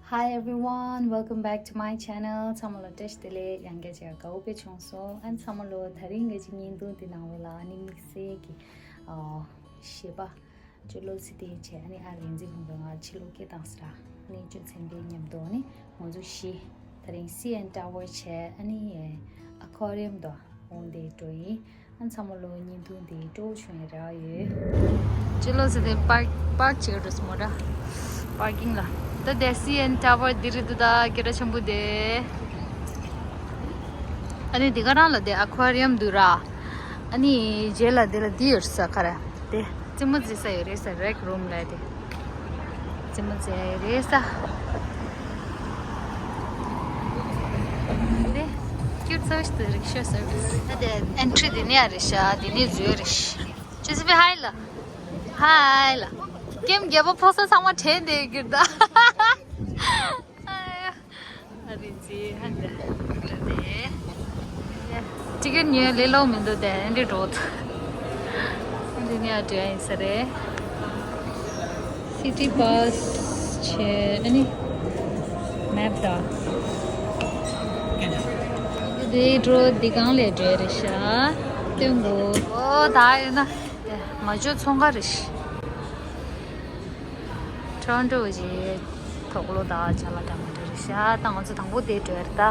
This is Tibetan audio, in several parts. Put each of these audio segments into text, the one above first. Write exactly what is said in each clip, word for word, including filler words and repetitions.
Hi everyone, welcome back to my channel. ཚང་མ་ལ་བཀྲ་ཤིས་བདེ་ལེགས། ཡང་བསྐྱར་མཇལ་དགའ་བོ་དཔེ་བྱུང་སོང་། ཨ་ནི་ཚང་མ་ལོ་དེ་རིང་གི་ཅིག་བརྙན་ཐུང་འདི་ནང་ལོགས་ལ་ཨ་ནི་དམིགས་བསལ་གྱི་ཨ་གཞས་པ་ཅོ་ལོ་ཚེ་བརྟན་བྱས། ཨ་ནི་ཨ་རིག་འཛིན་ལྷུན་པོ་ང་ཕྱི་ལོགས་སྐད་བཏང་ས་ར། ཨ་ནི་ཅོ་ཚེ་བརྟན་མཉམ་དུ་ཨ་ནི་ང་ཚོ་བཞི་དེ་རིང་སི་ཨེན་ཊ་ཝར་བྱས། ཨ་ནི་ཨ་ཁོ་རི་ཡམ་དུ་འོང་སྟེ་འགྲོ་ཡིན། ཨ་ཚང་མ་ལོ་བརྙན་ཐུང་འདི་སྤྲོ་བོ་བྱུང་ཡ་རེ་བ་ཡོད། ཅི་ལོ་ཟེར་ཏེ་པར་པར་བྱེད་འགྲོ་སོང་མོ་ཊ་པར་ཀིང་ལ། ད་དེ་སི་ཨེན་ཊ་ཝར་འདི་རེད་འདུག་ད་སྐད་གྲགས་ཆེན་པོ་དེ། ཨ་ནི་འདི་ག་རང་ལ་དེ་ཨ་ཁུ་ཨ་རི་ཡམ་འདུག་ར། ཨ་ནི་རྗེས་ལ་དེ་ལ་འདི་ཡོད་ས་ག་རེ། དེ་རྩེད་མོ་རྩེ་ས་ཡོད་རེད་ས། རེག་རུམ་ལ་དེ། རྩེད་མོ་རྩེ་ཡ་རེད་ས། དེ་ཁྱོད་ཚོ་ཞིག་ཏུ་རིག་ཤོ་སར་བིས། ད་དེ་ཨེན་ཊི་རི་དེ་ནས་ཡ་རེད་ཤག་དེ་ནས་འཛུལ་རེད་ཤག་ཅི་ཟེར་བའི་ཧའི་ལ། ཧའི་ལ། ཀེམ་རྒྱལ་པོ་ཕོ་སོ་ཚང་མ་དྲན་དེ་གིར་ད། ཨ་རི་ཙི་ཧན་ད་ད་དེ། ཊི་ཀེ་ཊི་ཉོས་ལེ་ལོ་མི་འདུག་དེ་འདི་འགྲོ་ཐུ། འདི་ནས་ཨ་འགྲོ་ཡིན་ས་རེད། སི་ཊི་བྷ་སི་བྱས་ཨ་ནི་མེབ་ད། འདི་འགྲོ་འདི་གང་ལས་འགྲོ་རེད་ཤག་སྟོན་དགོས། ཨོ་ད་ཡོད་ན་དེ་མ་འཇོ་ཚོང་ཁ་རེད་ཤག་ཊོ་རོན་ཊོ་གི་དོག་ལོ་དང་ཅ་ལག་འདྲ་མི་འདྲ་རེད་ཤག་ད་ང་ཚོ་དང་པོ་དེ་འགྲོ་ཡ་རེད་ད།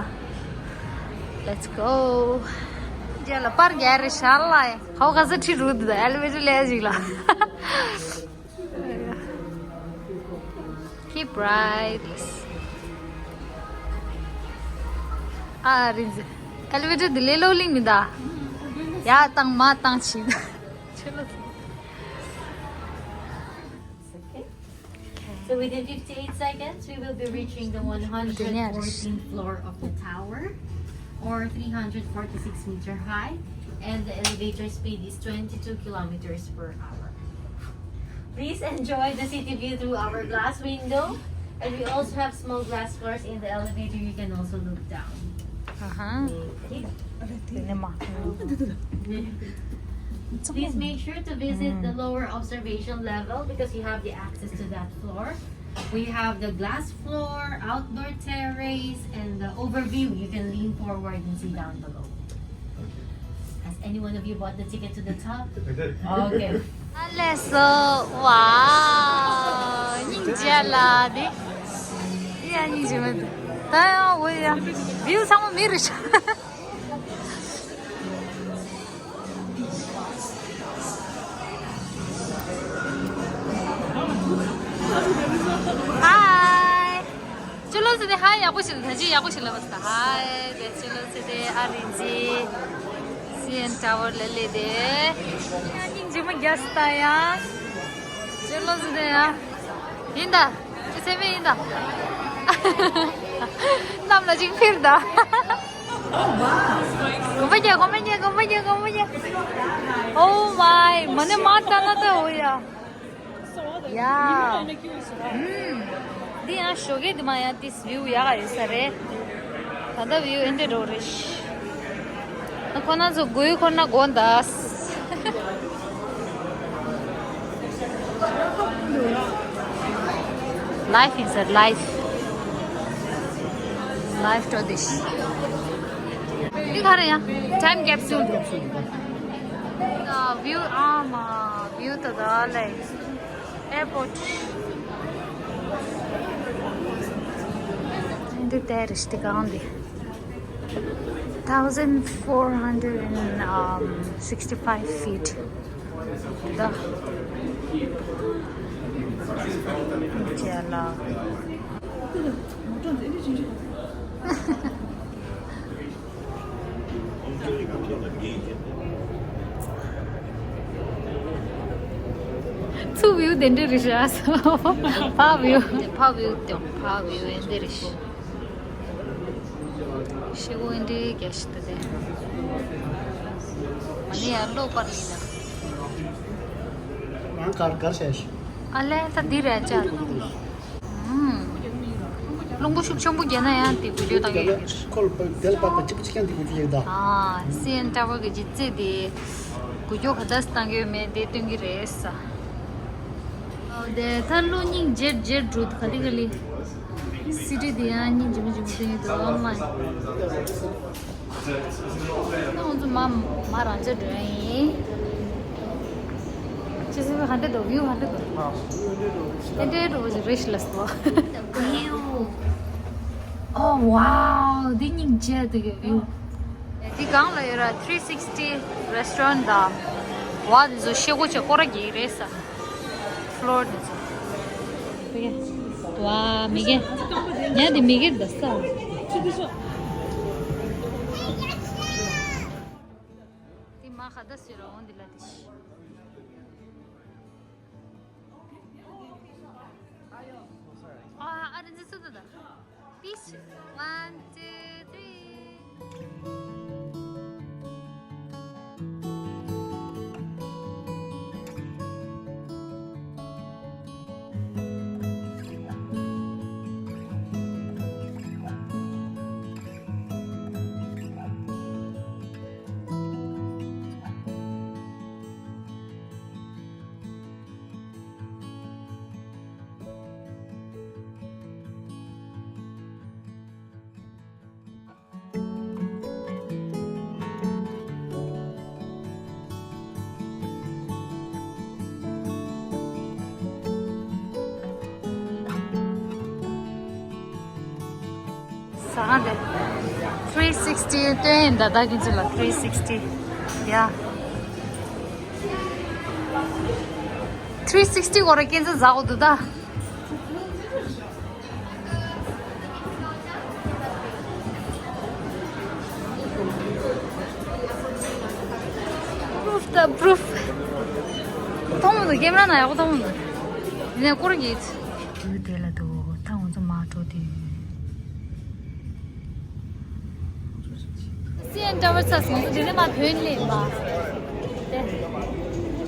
Let's go. རྗེས་ལ་པར་རྒྱག་རེད་ཤག་ལ་ཡ། ཧའོ་ག་ས་ཁྲི་རུ་འདུག་ད་ཨེ་ལི་ཝེ་ཊར་ལས་ཞིག་ལ། Keep right. ཨ་རིན་ཛི། ཨེ་ལི་ཝེ་ཊར་འདི་ལས་ལོ་ལིང་མི་ད། ཡ་བཏང་མ་བཏང་ཕྱིན། ཆེ་ལོ། Okay. So within fifty-eight seconds, we will be reaching the one hundred fourteenth floor of the tower, or three hundred forty-six meter high, and the elevator speed is twenty-two kilometers per hour. Please enjoy the city view through our glass window, and we also have small glass floors in the elevator. You can also look down. Uh-huh. Okay. དེ་ནས་མ། Please make sure to visit the lower observation level because you have the access to that floor. We have the glass floor, outdoor terrace, and the overview. You can lean forward and see down below. Has any one of you bought the ticket to the top? Okay. ཨ་ལས་སོ། ཝའོ། སྙིང་རྗེ་ལ་དེ། ཡ་སྙིང་རྗེ་མ་དེ། ད་ཡང་འོ་ཡ། བིའུ་ཚང་མ་མི་རེད་ཤག Hi. ཅོ་ལོ་ཟེར་ཏེ་ཧའི་ཡག་པོ་ཞིག་ལ་ད་ཅི་ཡག་པོ་ཞིག་ལ་བ་ས་ཧའི་དེ་ཅོ་ལོ་ཟེར་ཏེ་ཨ་རིན་ཛི། སི་ཨེན་ཊ་ཝར་ལ་ལས་དེ། ཡ་སྙིང་རྗེ་མ་རྒྱ་སི་ད་ཡ། ཅོ་ལོ་ཟེར་ཏེ་ཡ། ཡིན་ད། ཅི་སེ་མེ་ཡིན་ད། གནམ་ལ་ཅིག་འཕིར་ད། གོམ་པ་རྒྱག་གོམ་པ་རྒྱག་གོམ་པ་རྒྱག་གོམ་པ་རྒྱག Oh my. མ་ཎི་མ་ཙ་ན་ཙ་འོ་ཡ། ཡ། ཨུམ། འདི་ཡང་ཞོགས་ཀས་འདི་མ་ཡང་ཏིས་བིའུ་ཡག་ག་ཡོད་ས་རེད། ད་ལྟ་བིའུ་ཨེ་འདྲ་འགྲོ་རེད། ཁོ་ན་ཚོ་དགོས་ཁོ་ན་དགོས་འདའ། Life is a life. Life tradition. འདི་ག་རེད་ཡ། Time capsule. ཨ་བིའུ་ཨ་མ་བིའུ་ད་ད་ལེ། Airport. འདི་དེ་རེད་ཤག་འདི་གང་འདི། Thousand four hundred and sixty-five feet. ད། ཅེ་ལ། ཚུར་བིའུ་དེ་འདྲ་རེད་ཤག་ཕར་བིའུ། ཕར་བིའུ་དང་ཕར་བིའུ་ཨེ་འདྲ་རེད་ཤག་ཤེལ་སྒོ་ཨེ་འདྲའི་རྒྱ་ཞིག་འདུག་སྟེ། མ་ཎི་ཡར་ལོག་པར་ལི་ད། ང་གར་གར་བྱས་ཤག་ཨ་ལས་ད་འདི་རེད་ཅག་ཨུམ། རླུང་བུ་ཤུགས་ཆེན་པོ་རྒྱག་ན་ཡང་དེ་འགུལ་སྐྱོད་བཏང་གི་ཡོད་ཀྱི་རེད། ཁོ་ལ་དེ་ལ་བབས་པ་གཅིག་པ་གཅིག་རྐྱང་དེ་འགུལ་སྐྱོད་ཡོད་ད། ཨ་སི་ཨེན་ཊ་ཝར་གི་ལྗིད་ཚད་དེ་འགུལ་སྐྱོད་ག་འདྲ་བཏང་གི་ཡོད་མེད་དེ་སྟོན་གི་རེད་ས། ཨོ་དེ་ད་ལོ་རྙིང་རྗེར་རྗེར་འགྲོ་ག་ལེ་ག་ལེ། སི་ཊི་འདི་ཡང་སྙིང་རྗེ་མོ་རྗེ་མོ་ཟེར་གྱི་འདུག་ཨ་མ། ད་ང་ཚོ་མ་མ་རང་ཅག་འགྲོ་ཡ་ཡིན། ཅི་ཟེར་བའི་ག་འདྲ་འདུག view ག་འདྲ་འདུག་དེ་འདྲའི་འགྲོ་བ་ཞིག་རེད་ཤི་ལ་སོ། view ཨོ་wow འདི་སྙིང་རྗེ་འདུག་གི view། འདི་སྒང་ལ་ཡོད་ར་three sixty restaurant དང་བ་འདི་ཚོ་ཤེལ་སྒོ་ཆེ་སྐོར་ར་རྒྱག་གི་རེད་ས། floor དེ་ཚོ། ཨོ་ཁེ། ཝ་མི་གེ། ཉ་དེ་མི་གེ་ད་ས། དེ་མ་ཁ་ད་ཟེར་ར་འོང་དེ་ལ་དེ་ཤི། ཨ་ཨ་རིན་ཙི་སུ་ད་ད། Peace. One, two, three. ཟ་ཁང་དེ་three sixty སྟོན་ཡིན་ད། ད་གིན་ཚུ་ལ་three sixty ཡ། three sixty སྐོར་ར་ཀན་ཚ་ཟ་གོ་འདུག་ད། proof ད་proof མཐོང་མི་འདུག་ཀེམ་ར་ནང་ཡག་པོ་མཐོང་མི་འདུག་འདི་ནས་སྐོར་གྱིས། དེ་ལ་འདུག་ད་ང་ཚོ་མར་འགྲོ་དུས། སི་ཨེན་ཊ་ཝར་ཚར་སོང་། དེ་ནས་མར་བོད་སླེབས་པ། དེ།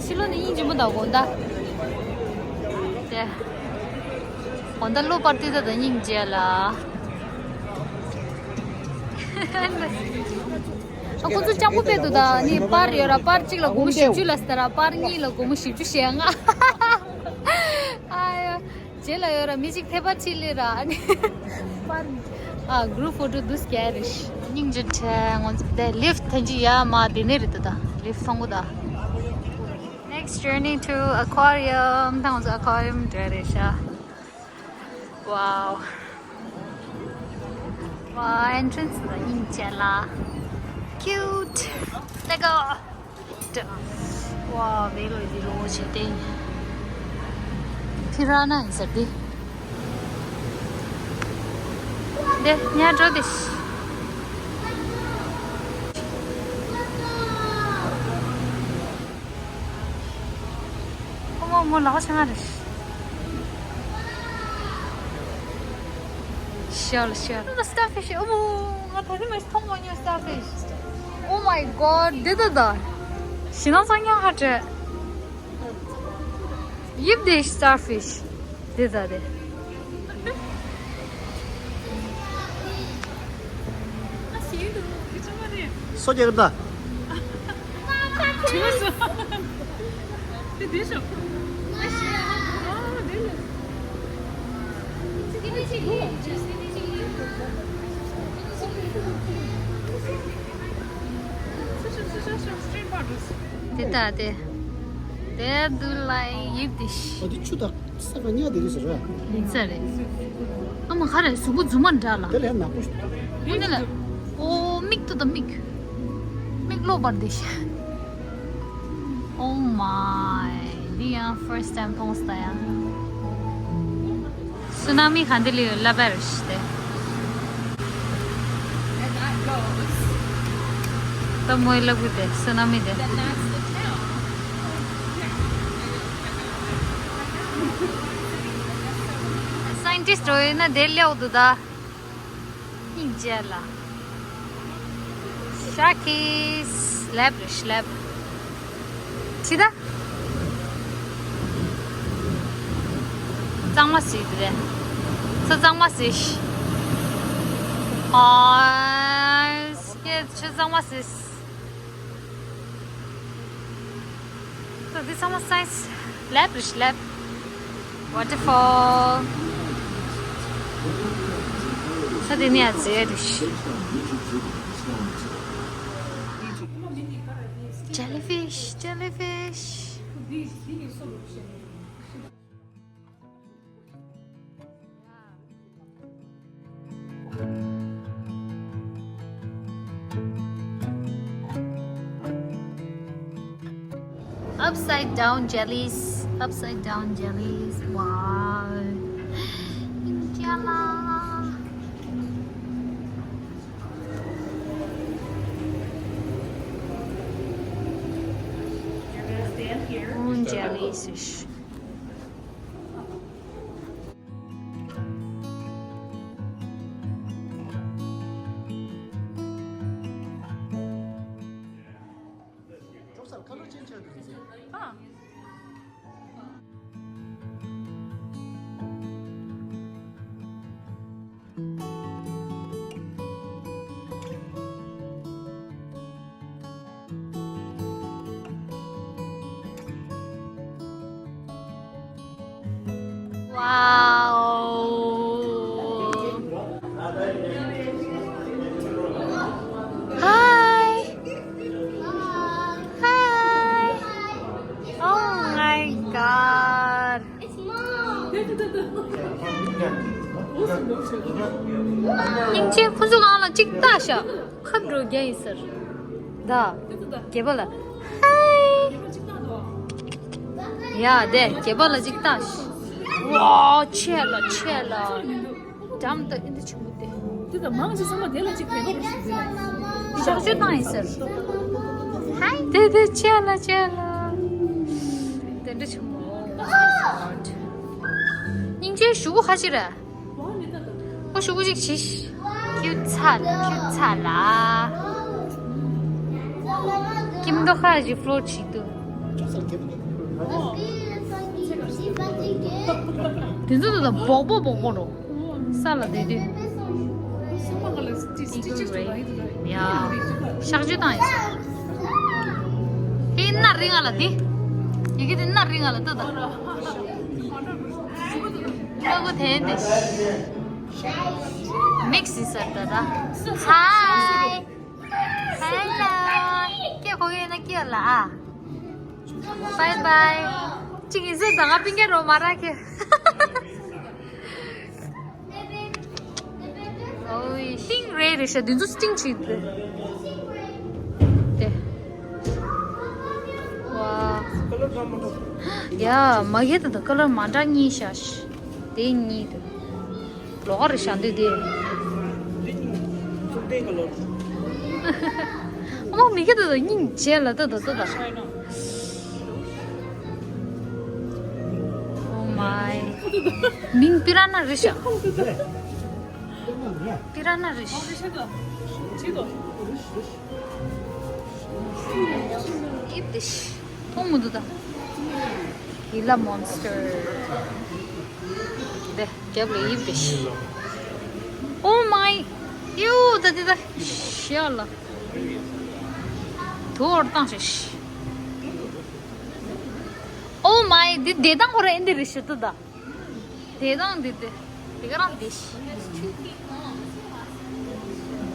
ཕྱི་ལོགས་ནས་དབྱིན་ཇི་མོ་དང་དགོང་དག་དེ། དགོང་དག་གློ་པར་ཏི་ད་དང་སྙིང་རྗེ་ལ། ཨ་ཁོ་ཚོ་སྤྱང་པོ་དཔེ་འདུག་ད་ནི་པར་ཡོད་ར་པར་གཅིག་ལ་སྒོར་མོ་བཞི་བཅུ་ལ་ཟེར་ར་པར་གཉིས་ལ་སྒོར་མོ་བཞི་བཅུ་ཞེ་ལྔ། ཨ་ཡ། རྗེས་ལ་ཡོད་ར་མི་གཅིག་ཐེ་པར་ཆི་ལི་ར་ཨ་ནི་པར་ཨ་group photo འདུག་སྐྱེ་རེ་ཤི། སྙིང་རྗེ་ཁྲལ་ངོ་དེ་ལིཕ་ཐན་ཅི་ཡ་མ་དེ་ནས་རེད་ད་ལིཕ་ཐོང་གོ་ད། Next journey to aquarium ད་ང་ཚོ་aquarium འགྲོ་རེད་ཤ། Wow wow entrance ད་སྙིང་རྗེ་ལ། Cute. Let go. ཝ་བེ་ལོ་འདི་ལོ་བྱེད་དེ། ཕི་ར་ན་ཡིན་ཟེར་ཏེ། དེ་ཉ་འགྲོ་དེ། ཁོ་མོ་མོ་ལག་ཆ་ང་རེ། ཤལ་ཤལ། The starfish. ཨོ་མོ། ང་ད་ཐེངས་མ་མཐོང་མ་མྱོང་starfish. Oh my god. འདི་ད་ད། ཤི་ན་སང་ཉ་ཧ་ཏྲེ། ཡིབ་དེ་starfish. འདི་ད་དེ། སོ་རྒྱག་ད། དེ་ལྟ་སྟེ། དེ་དུ་ལ་ཡིབ་དེ་ཤི། ཨ་དེ་ཆུ་དག་ས་ག་ཉག་དེ་རེད་ཟེར་ར། ཡིན་ས་རེད། ཨ་མ་ག་རེ་གཟུགས་པོ་རྫུན་མ་འདྲ་ལ། དེ་ལས་ནག་པོ་ཞིག་འདུག་ཨོ་དེ་ལ། ཨོ་མིག་ཏུ་ད་མིག་མིག་ལོག་པར་དེ་ཤི། Oh my. འདི་ཡང་first time མཐོང་ས་ཡ། སུ་ན་མི་ག་འདི་ལ་ཡོད་ལབ་པ་རེད་ཤི་སྟེ། ད་མོའི་ལབ་གི་དེ་སུ་ན་མི་དེ། Scientist འགྲོ་ཡིན་ན་དེ་ལེའོ་འདུག་ད། སྙིང་རྗེ་ལ། ཤ་ཁིས་ལེབ་རེ་ཤི་ལེབ། ཁྲི་ད། གཙང་མ་སི་དེ། ཚ་གཙང་མ་སི་ཤི། ཨ་སྐད་ཆུ་གཙང་མ་སི། So this is science lab, rich lab. Waterfall. ས་དེ་ནས་ཡར་འཛེགས་རེད། Jellyfish, jellyfish. Upside down jellies, upside down jellies. Wow. Indiana. Moon jellies. Wow. Hi. Hi. Oh my God. སྙིང་རྗེ། ཁོ་ཚོ་སྒང་ལ་གཅིག་ལྟ་ཤག་ཁབ་འགྲོ་རྒྱ་ཡིན་ཟེར། ད་རྒྱལ་པོ་ལ། ཧའི། ཡ་དེ་རྒྱལ་པོ་ལ་གཅིག་ལྟ་ཤག་ཝའོ། ཆེ་ལ་ཆེ་ལ། འགྲམ་དུ་ཨིན་དུ་ཆུང་དེ། དེ་ད་མང་ཆེ་ཚང་མ་དེ་ལ་གཅིག་བལ་པོ་རེད་ཟེར། གཤག་བཅོས་བཏང་ཡིན་ཟེར། ཧའི། དེ་དེ་ཆེ་ལ་ཆེ་ལ། དེ་འདྲ་བྱུང་། སྙིང་རྗེ། ཞུ་གུ་ཁ་ཅིག་རེད། ཨོ་ཞུ་གུ་ཅིག་བྱིས། ཁྱུ་ཚ་ལ། ཁྱུ་ཚ་ལ། ཁྱིམ་མདོ་ཁ་ཅིག་ཕློ་བྱེད་དུ། དེ་ཚོ་ད་ལྟ་སྦོག་སྦོག་སྦོག་སྦོག་རོ། ས་ལ་བསྡད་དུས། ཡ། གཤག་བཅོས་བཏང་ཡིན་ས། ཧེ། སྣ་རིང་ང་ལ་དེ། ཡི་གེ་དེ་སྣ་རིང་ང་ལ་ལྟོས་དང་། ལྟོས་གོ་དེ་འདི། མིག་སི་ས་ད་ད། ཧའི། ཧེ་ལོ། སྐད་གོ་གི་ཡོད་ན་སྐད་ལ་ཨ། བའི་བའི། གཅིག་ཡིན་ཟེར་ད། ང་པིང་ཀེ་རོ་མ་རག་གི། ཨོའི། སི་ཊིང་རེ་རེད་ཤག་འདི་ཚོ་སི་ཊིང་བྱེད་འདུག་དེ། ཝ། ཡ། མ་གི་ད་ད་ཀ་ལར་མ་འདྲ་གཉིས་ཤག་དེ་གཉིས་དེ། ལོག་རེ་བཞག་འདུག་དེ། འདི་གཉིས་གཙུག་ལྡན་ག་ལོར། ཨ་མ་མི་གི་ད་ད་སྙིང་རྗེ་ལ་ད་ད་ད་ད། Oh my. མིང་པི་ར་ན་རེད་ཤག་པི་ར་ན་རེད་ཤག་ཡིབ་དེ་ཤི། མཐོང་མི་འདུག་ད། Gila monster. དེ་རྒྱབ་ལ་ཡིབ་དེ་ཤི། Oh my. ཡོ་ད་དེ་ད་ཤི་ཡ་ལ། དུ་འོར་བཏང་ཤག་ཤི། Oh my. དེ་བསྡད་སྟངས་ཁོ་རང་ཨེ་འདི་རེད་ཤག་ད་ད། བསྡད་སྟངས་འདི་དེ། དེ་ག་རང་བསྡད་ཤག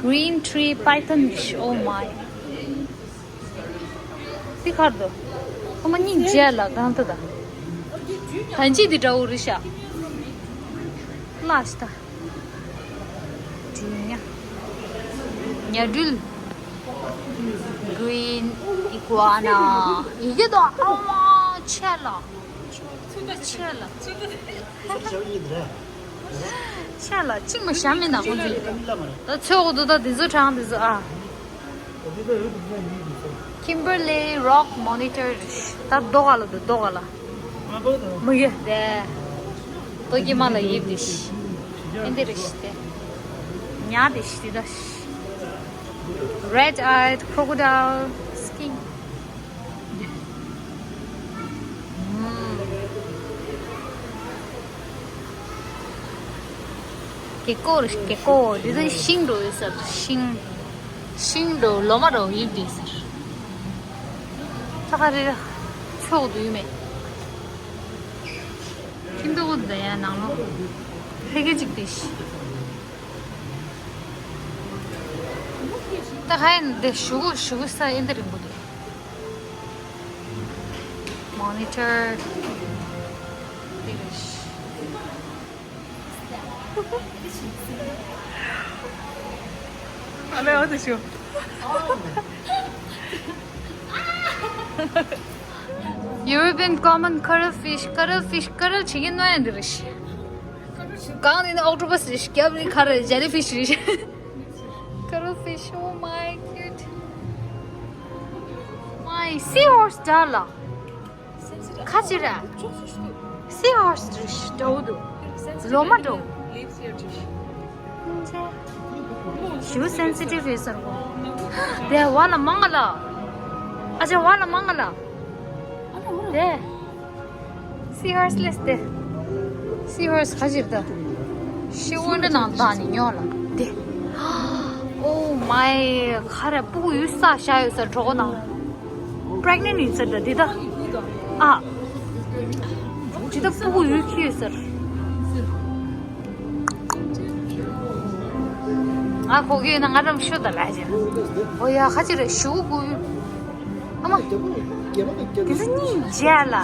Green tree python. Oh my. འདི་གར་འདུག་ཁོ་མ་སྙིང་རྗེ་ལ་གང་ལྟ་ད། ད་ཅི་འདི་འདྲ་བོ་རེད་ཤག་ལ་ཤི་ད། ཉ་སྦྲུལ། Green iguana. ཡི་གེ་དང་ཨ་མ་ཆེ་ལ། ཆེ་ལ། ཆེ་ལ་གཅིག་མ་བཞག་མིན་ན་ཁོང་ཚོས། ད་ཚོད་དགོས་འདུག་ད་འདི་ཚོ་གྲངས་འདི་ཚོ་ཨ། Kimberley rock monitor. ད་རྡོ་ག་ལ་འདུག་རྡོ་ག་ལ། མི་ཡོད་དེ། རྡོ་སྐྱེས་མ་ལ་ཡིབ་དེ་ཤི། ཨེ་འདི་རེད་ཤི་དེ། ཉ་དེ་ཤི་དེ་ད་ཤི། Red eyed crocodile skin. ཀེ་ཀོ་རེད་ཀེ་ཀོ། འདི་ཚོ་ཤིང་འགྲོ་ཡོད་ས་རེད། ཤིང་། ཤིང་འགྲོ། ལོ་མ་འགྲོ་ཡིབ་དེ་ས་རེད། ད་ག་རེ་རེད། ཚོགས་འདུག་ཡོད་མེད། ཁྱིམ་ཐོག་གུ་འདི་ཡ་ནང་ལོགས་ཕ་གི་གཅིག་དེ་ཤི། ད་ཧའི་འདི་ཞུ་གུ་ཞུ་གུ་ས་ཨིན་དི་རིང་པོ་འདུག་མོ་ནི་ཊར་འདི་རེད། ཨ་ལེ་འོ་དེ་ཞུ། European common cuttlefish, cuttlefish, cuttlefish བྱེད་ཀྱི་ནོ་ཡང་འདི་རེད། གང་ནི་ནི་octopus རེད། རྒྱབ་ནི་ཁ་རེད། jellyfish རེད། Cuttlefish, oh my god. My seahorse འདྲ་ལ། ཁ་ཅི་ར། Seahorse འདྲ་བོ་འདུག་ལོ་མ་འདྲ་བོ། ཞུ་སེན་སི་ཊིབ་རེད་ཟེར་གོ། དེ་བ་ལ་མང་ང་ལ། ཨ་ཅེ་བ་ལ་མང་ང་ལ། དེ། Seahorse ལས་དེ། Seahorse ག་ཅིར་ད། ཤི་བོ་འདྲ་ནང་ད་ནི་ཉོ་ལ། དེ། Oh my. ཁ་ར་སྤུ་གུ་ཡུལ་ས་ཤ་ཡོད་ས་གྲོགས་ནང་། Pregnant ཡིན་ས་ད་དེ་ད། ཨ། དེ་ད་སྤུ་གུ་ཡུལ་ཁྱི་ཡོད་ས། ང་གོ་གི་ཡོད་ན་ང་རང་ཤོད་ད་ལ་ཅེ། ཨོ་ཡ་ཁ་ཅིག་རེད་ཞུ་གུ། ཨ་མ། དེ་ཚོ་གཉིས་མཇལ་ལ།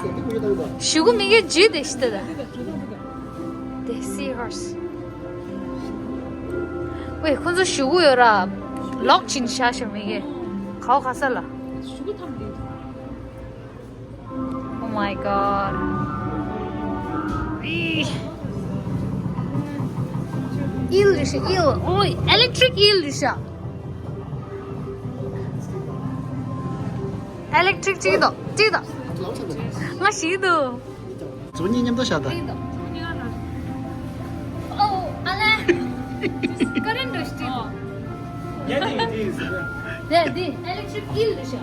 ཞུ་གུ་མི་གེ་ཇི་དེ་ཤི་ད་ད། དེ་seahorse། ཝེ་ཁོ་ཚོ་ཞུ་གུ་ཡོད་ར། ལོག་ཕྱིན་ཤ་ཤ་མི་གེ། ཁའོ་ཁ་ས་ལ། Oh my god. ཨི། eel རེད་ཤག eel. ཨོ། electric eel རེད་ཤག electric ཅིག་དང་ཅིག་དང་། ང་ཞིག་འདུག་གཟུགས་གཉིས་མཉམ་དུ་བཞག་དང་། ཨོ། ཨ་ལེ། ཀ་རེན་འགྲོ་ཤི། ཡ་དེ་དེ་ཡ་དེ་electric eel རེད་ཤག་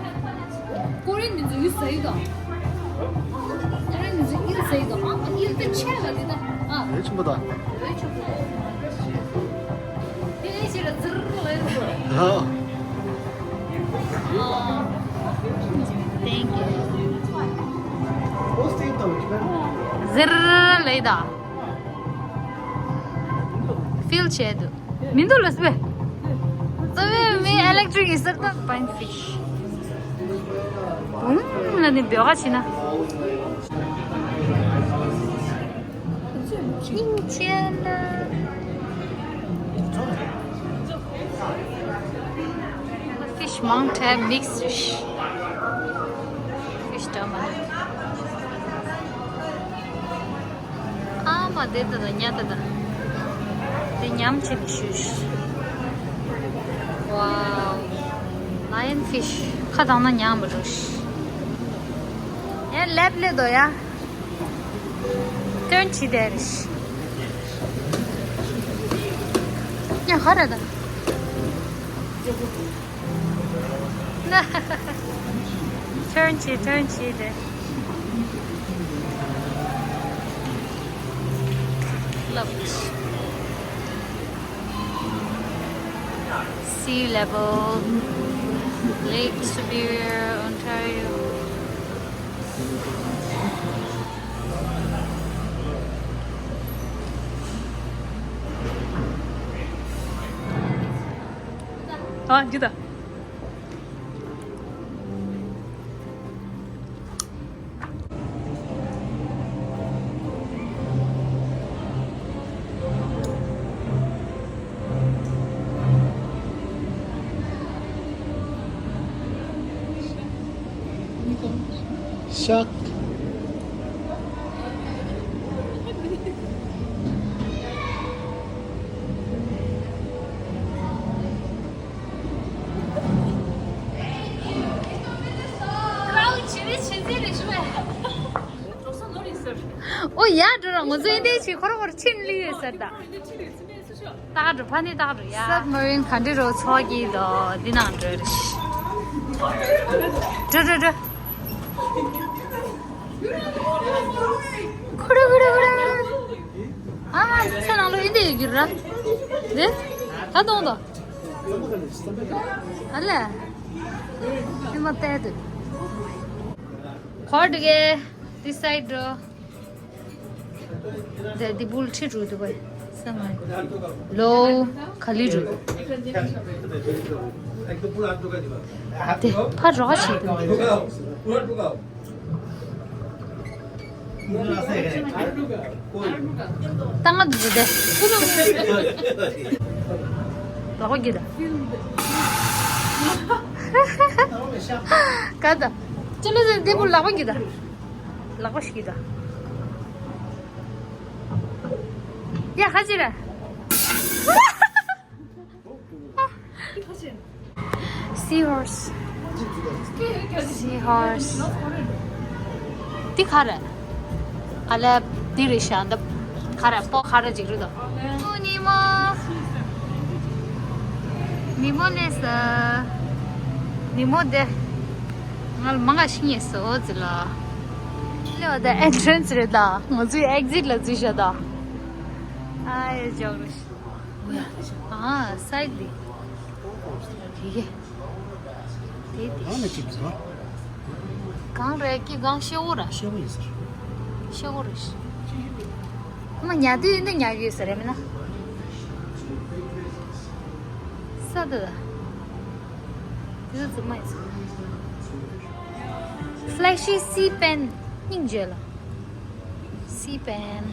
ཀོ་རི་ཡན་མི་ཚོ་ཡུལ་ཟ་ཡི་དང་། ཀོ་རི་ཡན་མི་ཚོ་ཨིལ་ཟ་ཡི་དང་། ཨ་ཨིལ་དེ་ཆེ་བ་དེ་དང་། ཨ། ཨེ་ཆུང་པོ་དང་། ཨེ་ཆུང་པོ། དེ་ལས་ཆེ་ལ་ཛིར་ལ་ཡོད། ཨ། Thank you. ཟིར་ལ་ཡི་དང་། ཕིལ་བྱས་འདུག་མི་འདུག་ལ་སྤེ། རྩ་བའི་མི་electric ཡིན་ཟེར་ད། Fine fish. བུམ་ལ་ནི་འབོད་ག་བྱེད་ན། ཨིན་ཅེ་ན། Fish མང་ཐལ། mix fish. Fish འདྲ་མ་རེད། ཨ་མ་དེ་ད་ད་ཉ་ད་ད། དེ་ཉམས་ཆེ་དེ་ཞུ་ཞུ། Wow. Lion fish. ཁ་བཏང་ན་ཉམས་མི་རུ་ཞུ། ཡ་ལེབ་ལེ་དོ་ཡ། ཐོན་ཆི་དེ་རེད། ཡ་ཧ་ར་ད། Turn ཆེ་turn ཆེ་དེ། Look. Sea level, Lake Superior, Ontario. ཨ་འདི་ད། ཤག་ཨོ་ཡ་འགྲོ་ར་ང་ཚོ་ཨིན་དེ་ཆི་ཁོ་ར་ཁོ་ར་ཕྱིན་ལི་ཡོད་ཟེར་ད། ཏག་འགྲོ་ཕ་ནི་ཏག་འགྲོ་ཡ། སབ་མ་རིན་ག་འདྲི་རོ་ཚོགས་ཀྱི་དོ་འདི་ནང་འགྲོ་རེ་ཤི། འགྲོ་འགྲོ་འགྲོ། ཁུ་རུ་ཁུ་རུ་ཁུ་རུ། ཨ་མ་ཚེ་ནང་ལོ་ཨིན་དེ་ཡོད་ཀྱི་ར། རེད། ད་གཏོང་དོ། ཨ་ལས། ཨི་མ་ཏད་དུ། ཁོར་དུ་གེ། This side འགྲོ། དེ་དེ་བུལ་ཁྲི་རུ་དུ་བས། ས་མ་ལོ་ག་ལི་རུ། དེ་ཕར་རོགས་བྱེད། ད་ང་འདུག་དེ། ལག་པ་གི་ད། ག་ད། ཅི་ལ་ཟེར་དེ་བུ་ལག་པ་གི་ད། ལག་པ་ཞིག་གི་ད། ཡ་ཁ་ཅི་ར། Seahorse. Seahorse. འདི་ག་རེད། ཨ་ལས། འདི་རེད་ཤག་འདི་ག་རེད། སྤོ་ག་རེ་ཅིག་རེད་དོ། ཨོ་ཉི་མ། ཉི་མ་ལས་ས། ཉི་མ་དེ། ང་ལ་མ་ང་ཤི་ཉེ་སོ་ཟི་ལ། ལེ་བ་ད་entrance རེད་ད། ང་ཚོའི་exit ལ་འཛུལ་ཤག་ད། ཨ་ཡ་ཇོག་རེད། ཨ་side འདི། དེ་གས། དེ་དེ། གང་ནས་ཅིག་འདུག་ག་གང་རེད་ཀྱི་གང་ཤེ་བོ་ར། ཤེ་བོ་ཡིན་ཟེར། ཤེ་བོ་རེད། ཁོ་མ་ཉལ་དུས་འདི་ཉལ་གི་ཡོད་ཟེར་རེད་མིན་ན། ས་དེ་ལ། དེ་ཚོ་རྫུན་མ་ཡིན་ཟེར། Flashy Sea Pen སྙིང་རྗེ་ལ། Sea Pen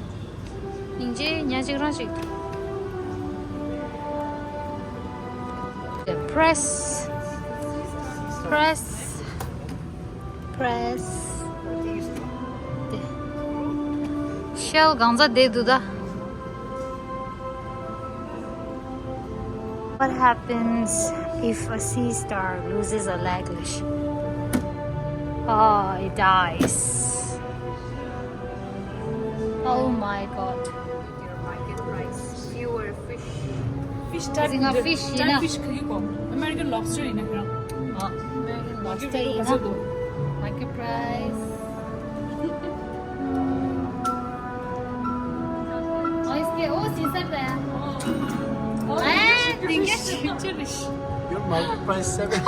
སྙིང་རྗེ་ཉག་གཅིག་རང་ཞིག Press. Press. Press. དེ། Shell གང་ཚ་དེ་འདུག་ད། What happens if a sea star loses a leg? Oh, it dies. Oh my god. Your market price. Fewer fish. Fish type. Zinga fish, type ina. Fish kari ko. American lobster ina kira. Ah, American lobster ina. Market price. Oh, iske o sisar da. Eh, dinge. Your market price seven.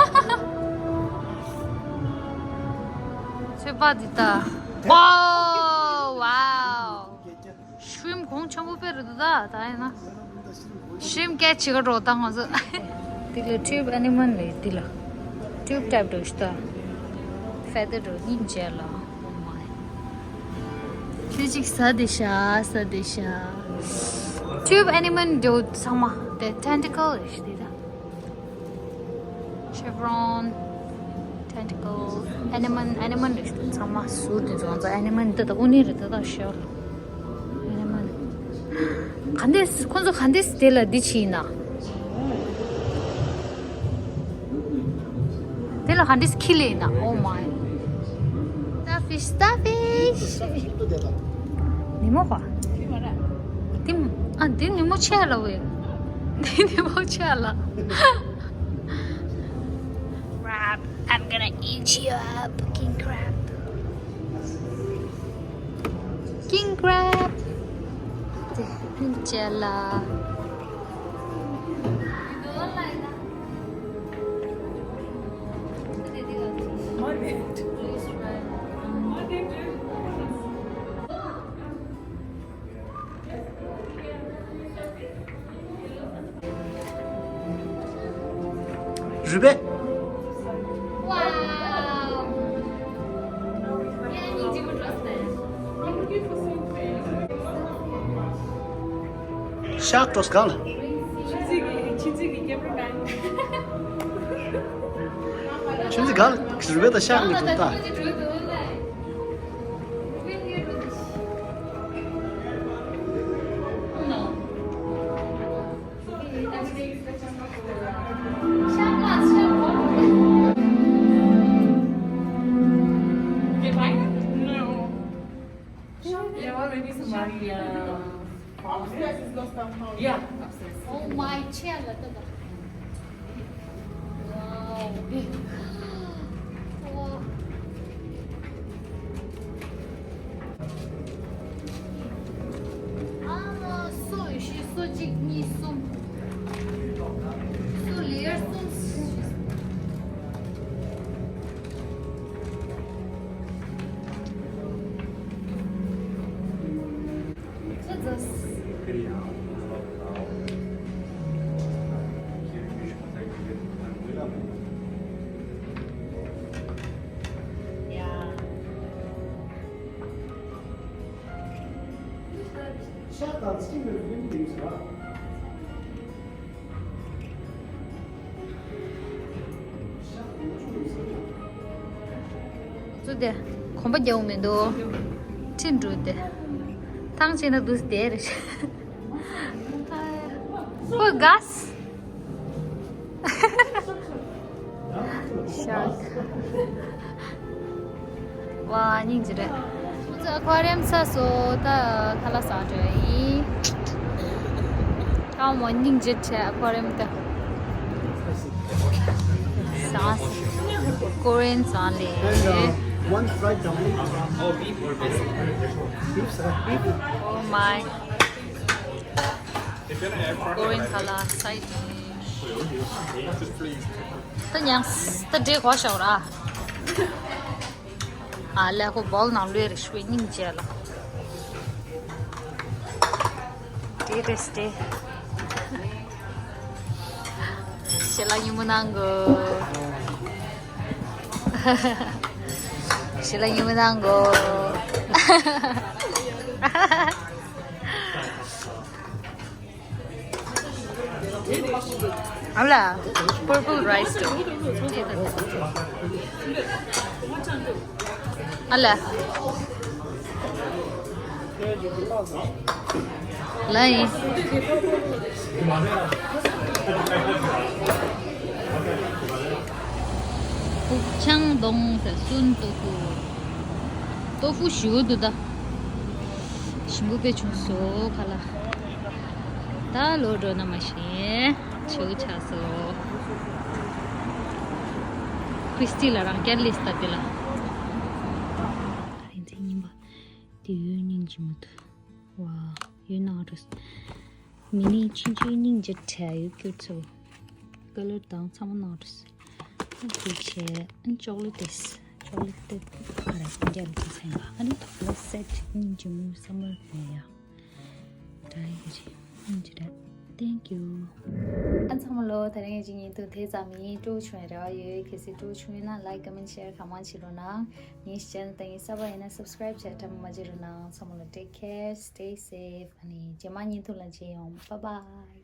Wow, wow. Shrimp གོང་ཆེན་པོ་དཔེ་རེད་འདུག་ད། ད་ཡིན་ན། Shrimp catch བྱེད་ག་འགྲོ་ད་ང་ཚོ། འདི་ལ་tube anemone རེད་འདི་ལ། Tube type འགྲོ་ཤི་ད། Feather འགྲོ་སྙིང་རྗེ་ལ། Oh my. དེ་ཅིག་ཟ་དེ་ཤ་ཟ་དེ་ཤ། Tube anemone འགྲོ་ཚང་མ་དེ་tentacle རེད་ཤི་འདི་ད། Chevron, tentacle, anemone, anemone རེད་ཚང་མ་ཟུར་དེ་ཚོ་ང་ཚོ་anemone འདི་དང་དབུ་ནི་རེད་ད་ད་shell. Anemone ག་འདྲས་ཁོ་ཚོ་ག་འདྲས་དེ་ལ་འདི་ཕྱིན་ན། དེ་ལ་ག་འདྲས་ཁྱི་ལས་ན། Oh my. Starfish, starfish. ཉི་མ་པ། དེ་མོ། ཨ་དེ་ཉི་མ་ཆེ་ལ་བས། དེ་ཉི་མ་ཆེ་ལ། Crab, I'm gonna eat you up, king crab. King crab. དེ་ཉི་མ་ཆེ་ལ། རུས་སྦལ། Wow. ཤག་ཏོས་གང་ལ། ཁྱོད་ཚོ་གང་ལ་རུས་སྦལ་དང་ཤག་ལ་འགྲོ་ད། Upstairs is lost and found. Yeah, upstairs. Oh my, chair la ta. Wow. Wow. ཨ་མ་སོ་ཡོད་ཤི་སོ་གཅིག་གཉིས་གསུམ། སོ་ལེ་ཡར་གསུམ། ཚོད་ཚོད། ཚུ་དེ་གོམ་པ་རྒྱག་མི་འདུག་ཁྲིད་འགྲོ་དེ། ཐང་ཆད་ན་འདུག་དེ་རེད། ཧོ་གས། ཤག་ཝ། སྙིང་རྗེ་རེད། ཁོ་ཚོ་ཨ་ཁུ་ཨ་རི་ཡམ་ཚར་སོང་། ད་ཁ་ལག་ཟ་འགྲོ་ཡིན། ཨ་མ། སྙིང་རྗེ་ཆེ། ཨ་ཁུ་ཨ་རི་ཡམ་ད་ཟ་སོང་། ཀོ་རི་ཡན་ཟ་ལེ། And uh, one fried dumpling. Beef, sir. Beef. Oh my. ཀོ་རི་ཡན་ཁ་ལག་སའིཌ་ད་ཉང་ད་འདྲེ་གོ་ཤོག་ར། ཨ་ལས་ཁོ་བོལ་ནང་ལོས་རེ་ཤུའི་སྙིང་རྗེ་ལ། དེ་རེས་དེ། ཞལ་ལག་ཉིན་མོ་གནང་གོ། ཞལ་ལག་ཉིན་མོ་གནང་གོ། ཨ་ལ། Purple rice དུ། ཨ་ལ། ལ་ཡིན། ཕུག་ཆང་གདོང་ཟེར་སུན་ཏོ་ཕུ། ཏོ་ཕུ་ཞུ་དུ་ད། ཞིམ་པོ་དཔེ་བྱུང་སོ་ཁ་ལག་ད་ལོ་འགྲོ་ན་མ་ཤེས། ཆེའུ་ཆགས་སོ། ཁྲིས་ཊི་ལ་རང་སྐྱར་ལིས་ལྟ་དེ་ལ། ད་རིང་ཚེ་ཉིན་པ་དེ་ཡོད་སྙིང་རྗེ་མོ་འདུག་ཝ། ཡོད་ནང་རུ་མི་ནི་ཆུང་ཆུང་སྙིང་རྗེ་དྲ་ཡོད་སྐྱུར་ཚོ། ཀ་ལར་དང་ཚང་མ་ནང་རུ། ཨ་ཁུ་ཆེ། ཨ་ཅོག་ལེ་ཏེས། ཅོག་ལེ་ཏེ་ཁ་ར་ཀུན་རྒྱལ་གྱི་ཚན་པ། ཨ་ནི་ཐོག་ལ་སེ་ཊི་སྙིང་རྗེ་མོ་སམ་མར་ཕེ་ཡ། ད་ཡི་རེད། སྙིང་རྗེ་རེད། Thank you། ཨ་ཚང་མ་ལོ། ད་རིང་གི་བརྙན་ཐུང་དེ་ཙམ་ཡིན། སྤྲོ་བྱུང་བའི་རེ་བ་ཡོད། གལ་སྲིད་སྤྲོ་བྱུང་ཡོད་ན་like, comment, share གང་མང་བྱེད་རོགས་གནང་། ངའི་ཅེ་ནལ་ད་ཡིན་གསར་པ་ཡིན་ན་subscribe བྱས་ཐབས་མ་བརྗེད་རོགས་གནང་། ཚང་མ་ལོ། Take care, stay safe། ཨ་ནི་རྗེས་མ་བརྙན་ཐུང་ལ་མཇལ་ཡོང་། Bye bye།